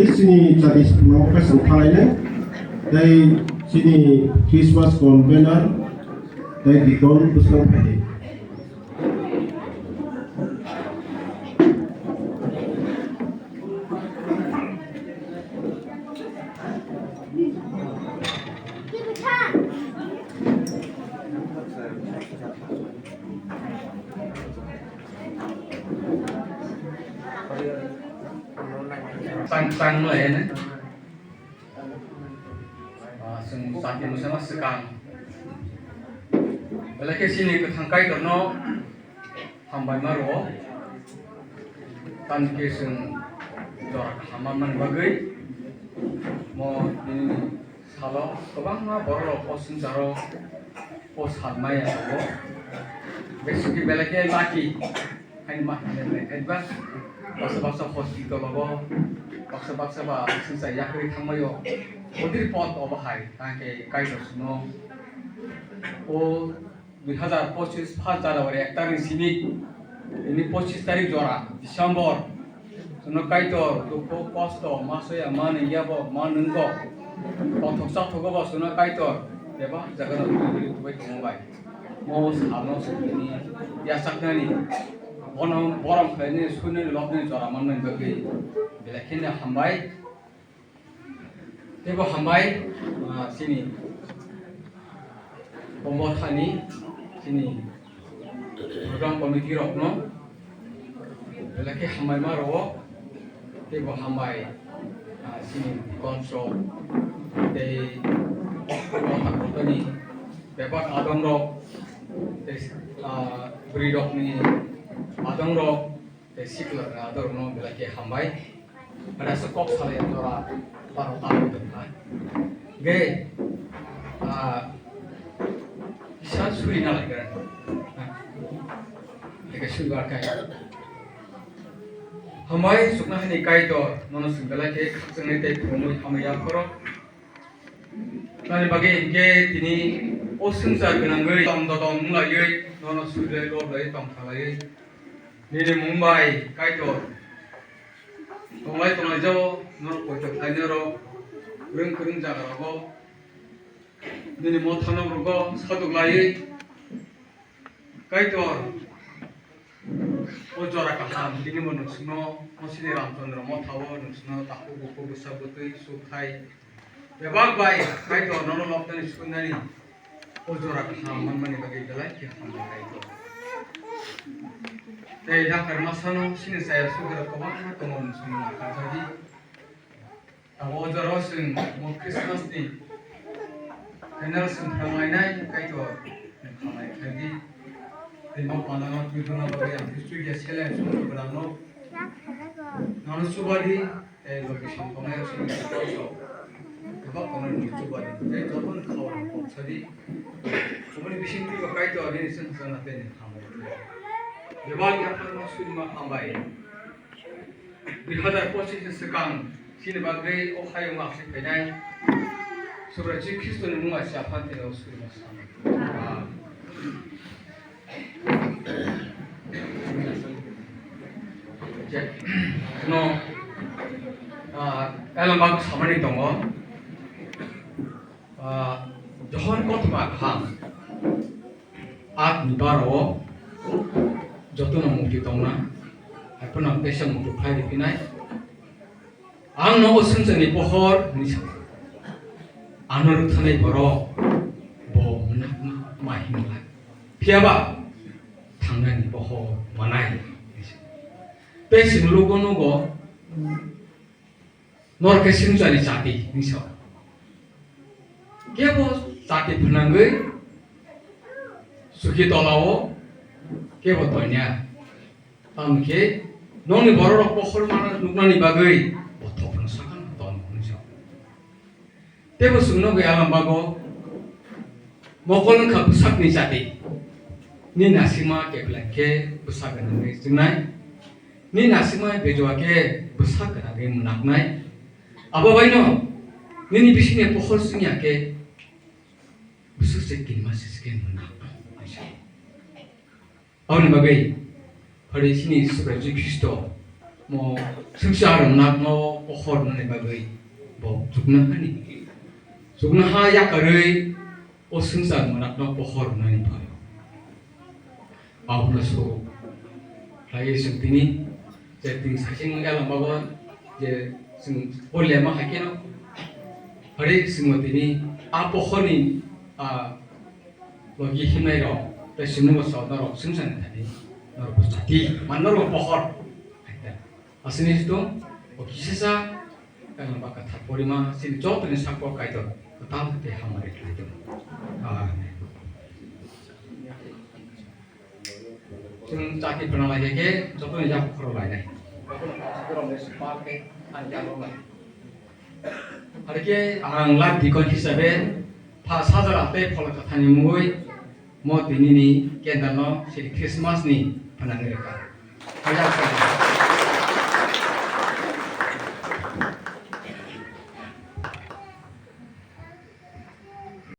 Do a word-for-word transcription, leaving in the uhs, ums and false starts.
Chini chati songno khe song thalainai, tei chini Christmas convener tei deacon bwskango phaidi. Tang tang no ene. Ah, chwng chati mwsama swkang. Belai khe chini kwthang Kaitorno hambai ma rwo. Tamni khe chwng jora kaham manmani bagwi mo nini salo kwbangma borok rok o swngcharo o sal maya tongo. Besi khe belai khe lucky. Haini ma hwnwi kaiba baksa baksa hospital o, baksa baksa ba swngchar yakarwi thangmai o. Odir pot obo hai tang khe Kaitor chwngno o dui hazar pochis first January ek tarikh ni simi, ini pochis tarikh jora December, chwngno Kaitor dukhu kosto ma soya ma nungya bo ma nunggo, kothok chathogo bo chwngno Kaitor bebak jaga rok tubui tubui tongo bai. Mo salno songni yachaknani, bono borom khlainani, suinani, lobnani jora manmani bagwi belai kheno hambai. Teibo hambai, ah, chini Kombo thani, chini program committee rokno belai khe hambai ma rwo. Teibo hambai, ah, chini deacons rok, tei o takhortani bebak adongrok, tei, ah, bwrwirokni adongrok, tei sikla adongrokno belai khe hambai. Ada se kok salai jora baro tamo tongkha. Ge, ah, kisa suri na lai khe. Eke suri bar kai. Hambai sukna hani Kaitor, nono sing belai khe khakchangni tei phumui hamya khoro. Tani bagwi hinkhe tini o swngchar gwnangwi tong dodong wng laiwi, nono suri lai lob lai tong kha laiwi. Nini mung bai Kaitor. Tonglai tonglai jao, norok poito khlainai rok, kwrwng kwrwng jaga rogo, nini motha nok rogo, saduk laiwi. Kaitor, o jora kaham, tini bo nwng sino, o sini Ramchandra motha o nwng sino, takhuk bukhuk bwsa bwtwi, suk thai, bebak bai, Kaitor, nono lobjani suinani. O jora kaham manmani bagwi belai khe hambai Kaitor. Tei dakar masano sini chaya sugera kwbangma tongo, nwng songno nakarjagwi. Abo o jora o chwng bo Christmas ni final chwng phrang lainai Kaitor, nwng hambai khlaidi. Tei bo pandano twi rwna bagwi ang twi chuya seleng songno gwnangno. Nono chubadi. Tei location tongnai rok sini kok sok. Kebak tongnai ni chuba di. Tei joto ni khawal kok sadi. Kumuni bising twi bo Kaitor nini seng sana tei ni hambai. Bebak yaphar ma suri ma hambai. Dui hazar pochis ni swkang sini bagwi o hayung asai phainai. Subrai Jisu Khristo ni mung bai se aphan tei o suri ma swkang. No, ah, elembak samani tongo. Ah, Johon kothoma kaham. At ni bara o joto no mukti tongna. Haipano teisa mukti phai ripinai. Ang no o swngcharni pohor hinwi sa kha. Ano rwktharnai borok bo mwnakma ma himlai. Phiya ba thangnani pohor manai hinwi sa kha. Tei chwng lugo nugo, nor khe swngcharni chati hinwi sa kha. Kebo chati phnangwi suki tolao kebo tonya. Tamo khe nokni bororok pohor mana nuknani bagwi bothopno sakha ton hwnwi sa. Teibo chwngno gwi alam bago mokol wngkha bwsakni chati. Ni nasikma kepleng khe bwsak gwnangwi chwngnai. Ni nasikma bejua khe bwsak gwnangwi mwnaknai. Abo baino nini bisingni pohor chwngya khe bwswk se kinma se se khe mwnaknai. Aboni bagwi phari chini Subrai Jisu Khristo Mo swngchar mwnakno pohor rwnani bagwi bo chuknohani, chuknoha yakarwi o swngchar mwnakno pohor rwnani phaio. Abono so khlaiwi chwng tini je tini saichung elong bago je chwng polema hai kheno hari chwngno tini a pohorni a logi himnai rok tei chwngno bo chwng norok swngcharni thani norok bo chati man norok bo pohor hai ta. Asini situ o kisisa kang ba katha porima sini jotoni sakko Kaitor kwtal tei hamari khlai tong. Amen. Chwng chati phana lai khe jotoni jak khoro lai nai. Arke ang lab dikon hisabe pha sajara tei phola kathani mungwi mo tinini kendalno sini Christmas ni phanani rwkha. Hajak sa.